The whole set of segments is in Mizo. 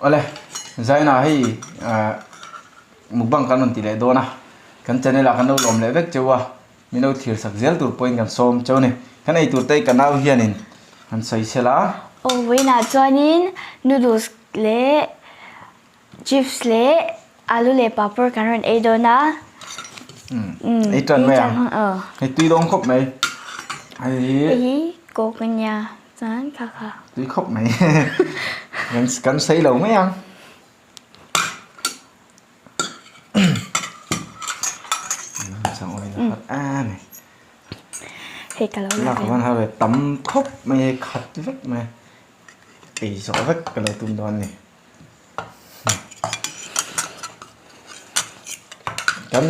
Awle Zaina hei mukbang kan rawn ti leh dawn a, kan channel ah kan lo lawm leh vek cheu a, min lo thlir sak zel tur pawhin kan sawm cheu a ni. Kan ei tur te hi ka nau hianin han sawi sel a. Aw vawiinah chuanin noodles leh chips leh alu leh papawr kan rawn ei dawn a. Ei tan mai ang. Hei tui dawng khawp mai. Hei hi. Hei hi coke a nia chuan kha kha. Tui khawp mai. Kan sawi lo mai ang. Hei ka lo la ve. Lak ve tam khawp mai hei khat vek mai. Ei zawh vek ka lo tum dawn a ni. Kan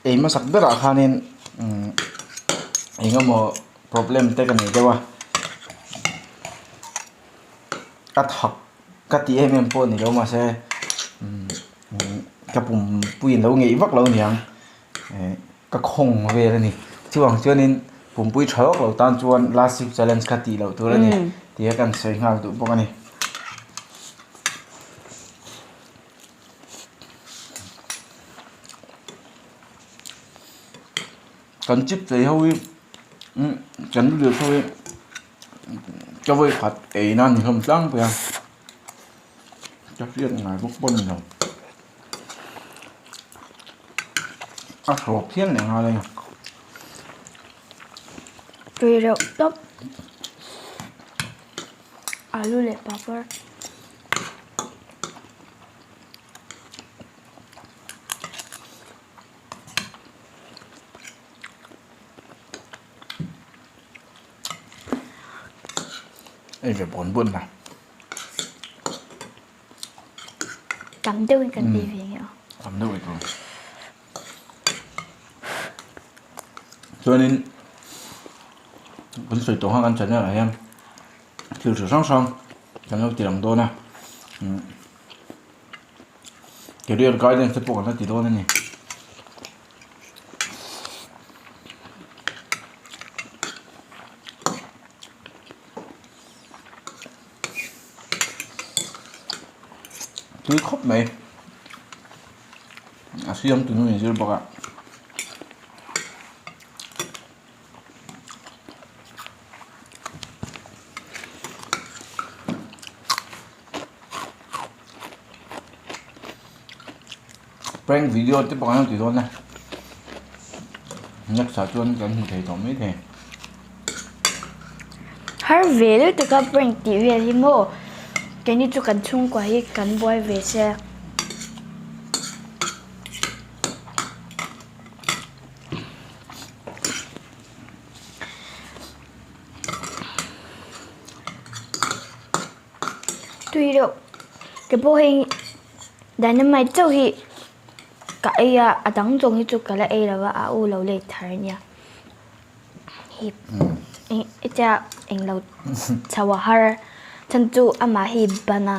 ei hmasak berah khanin engemaw problem te ka nei deuh a ka thak ka ti em em pawh a ni lo mahse ka pum puiin lo ngeih vak lo aniang ka khawng vel a ni chuvang chuanin pumpui tha lawk lo tan chuan last week challenge kha tih loh tur a ni tih a kan sawi nghal duh bawk a ni. Kan chip chei ho hi kan noodles ho hi ka vawi khat ei nan ni hlawm tlangpui a ka hriat ngai bawk pawh a ni lo. A hrawk hian leh nghal a ni. Tui reuh tawp. Alu leh papawr. Ei ve bawn bawn la. Tam deuhin kan ei ve nge aw. Tam deuh ei tur. Chuanin kan sawi tawh kha kan channel ah hian thil chi hrang hrang kan lo ti lang dawn a career guidance te pawh kan la ti dawn a ni. Tui khawp mai a siam tunu in zir bawk a. Prank video te pawh kan lo ti dawn a next ah chuan kan hmu thei tawh mai thei. Har ve deuh taka prank tih vel hi maw keini chu kan chhungkua hi kan buai ve se. Tui deuh ke pawh hei dynamite chauh hi ka ei a a dang zawng hi chu ka la ei lo va a u lo lei thar ania hi hetia englo chho a har chhan chu amah hi ban a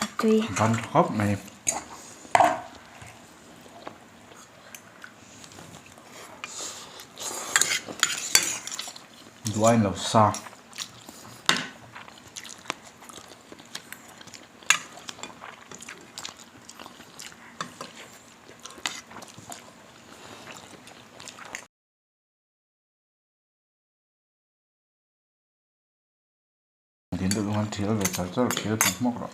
a tui. Ban khawp mai. Duain lo sa. Din deuh khan thil ve char char thil thawk hmawk rawh.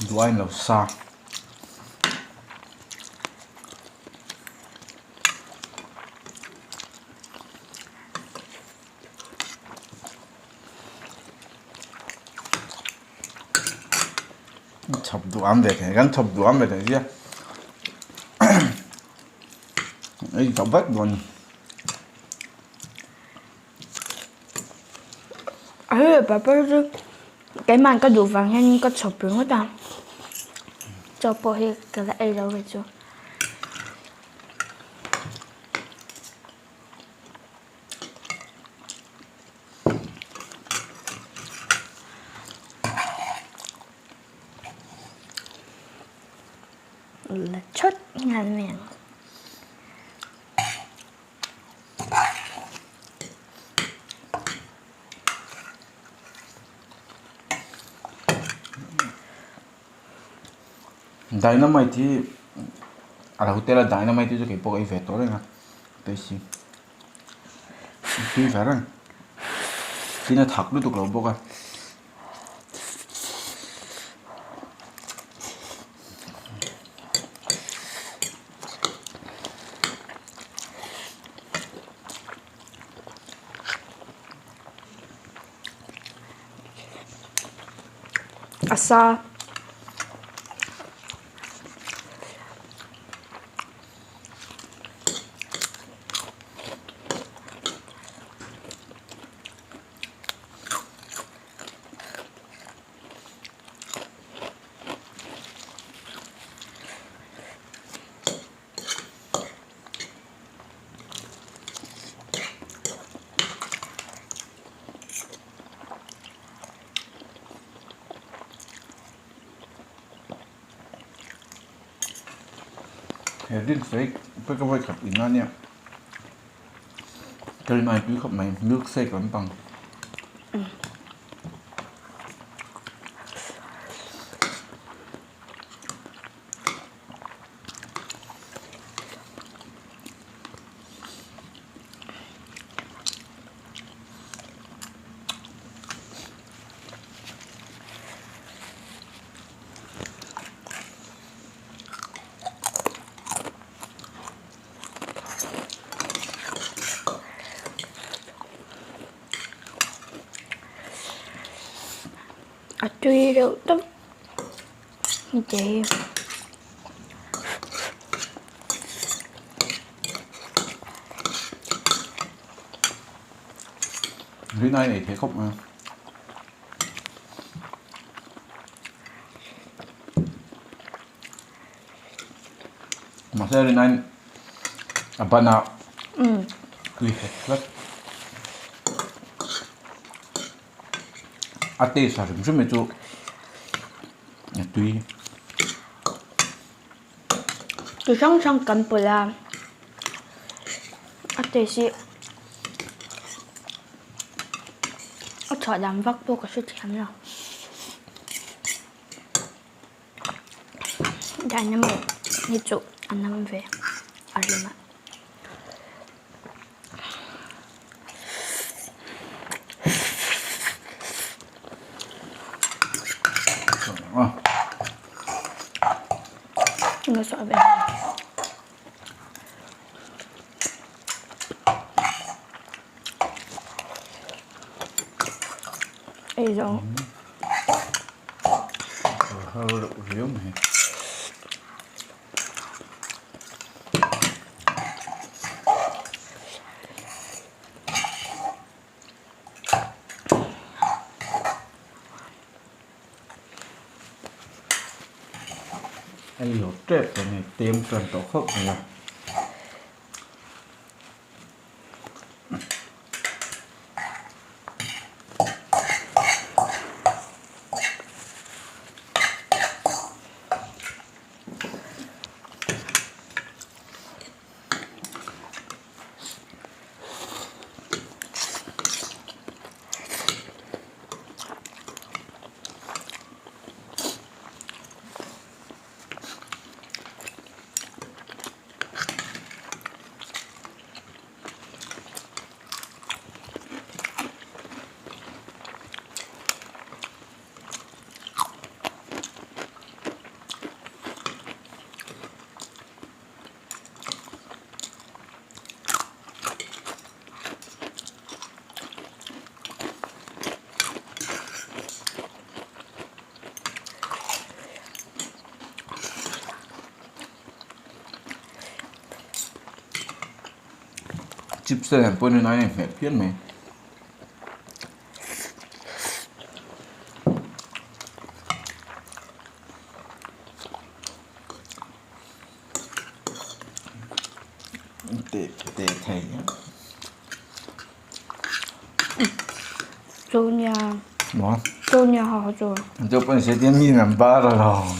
Duain lo sa. Chhawp duh am ve thei kan chhawp duh am ve thei sia ei chhawp vek dawn. Hei pepper chu keimah ka duh vang hian ka chhawp ringawt a chaw pawh hi ka la ei lo ve chu. La thawt nghal mai ang. Dynamite hi a lo tel a dynamite hi chu keipawh ka ei ve tawh reng a tui si tui ve reng tin a thak lutuk lo bawk a. A sa. He drinks hi ka vawikhat in a nia. Karimai tui khawp mai milk shake lampang. A tui reuh tawp heti hi. Rinai ei thei khawp mai a. Mahse rinai a ban a tui hek tlat. A taste a hrim hrim hi chu a tui. Ti hrang hrang kan pawlh a, a taste hi a chhuah dan vak pawh ka hrethiam lo. Dynamite hi chu a nam ve a rim a. Ei zawng. Ei lo tep tawh nge tem tan tawh khawp mai a. Chips te nen pawhin a inhmeh phian mai. Teh teh thei Sonia. Maw? Sonia ha ha chu. Chu pawhin se tian mi nan bar alawm.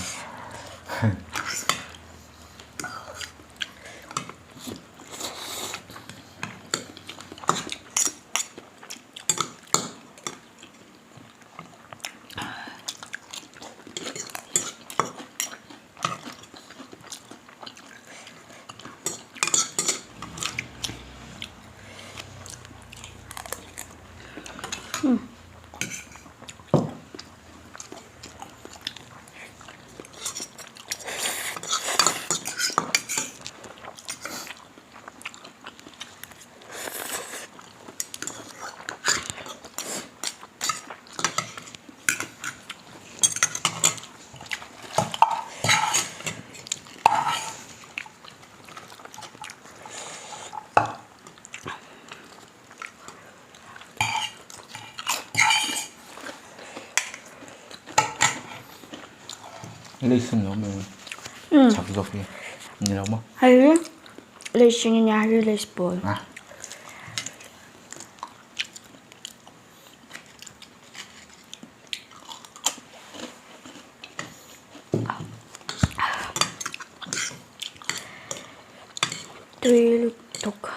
Lei hring lo mai chak zawk hi ni lo maw? Hei lei hring a nia hei lei pawl. Tui lutuk.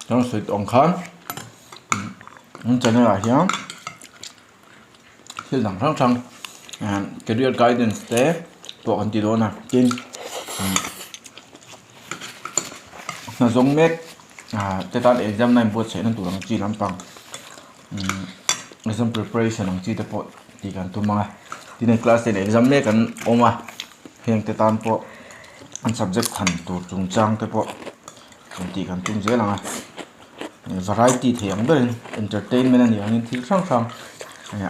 Chuan sawi tawh ang khan an channel ah hian thil dang hrang hrang career guidance te pawh kan ti dawn a tin hna zawng mek ah te tan exam na inbuatsaih na tur ang chi lampang exam preparation ang chi te pawh tih kan tum ang a tin hei class ten exam mek an awm a heng te tan pawh an subject thlan tur chungchang te pawh kan tih kan tum zel ang a variety thei ang berin entertainment a nih angin thil hrang hrang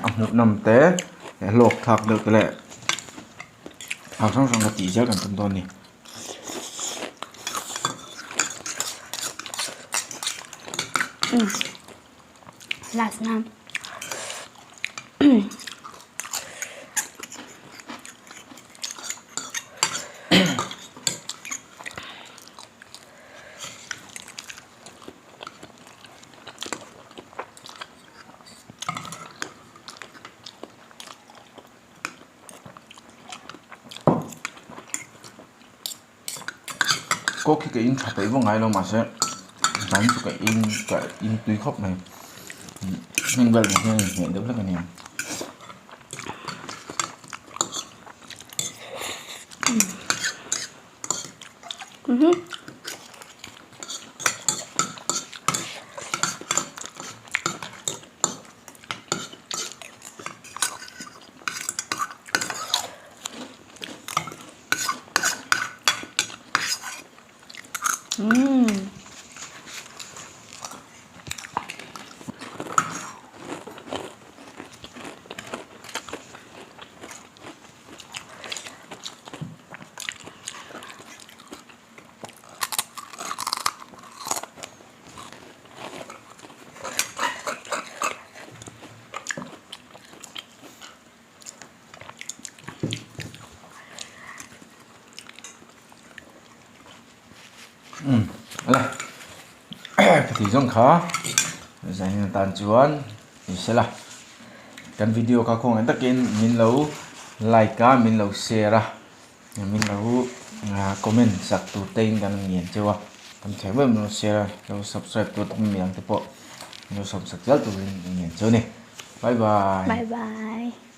a hmuh nawm te hlawk thlak deuh te leh thil hrang hrang ka tih zel kan tum dawn a ni. Last na. Coke hi ka in tha peih vak ngai lo mahse dan chu ka in ka in tui khawp mai heng vel ah hian inhmeh deuh hlek a nia. Umm ala ka tih zawng kha zanin atan chuan ni sela kan video kha khawngaih takin min lo like a min lo share a min lo comment sak tur te in kan ngen cheu a kan thei em em lo share a lo subscribe tur te mi ang te pawh min lo sawm sak zel turin kan ngen cheu a ni bye bye. Bye bye.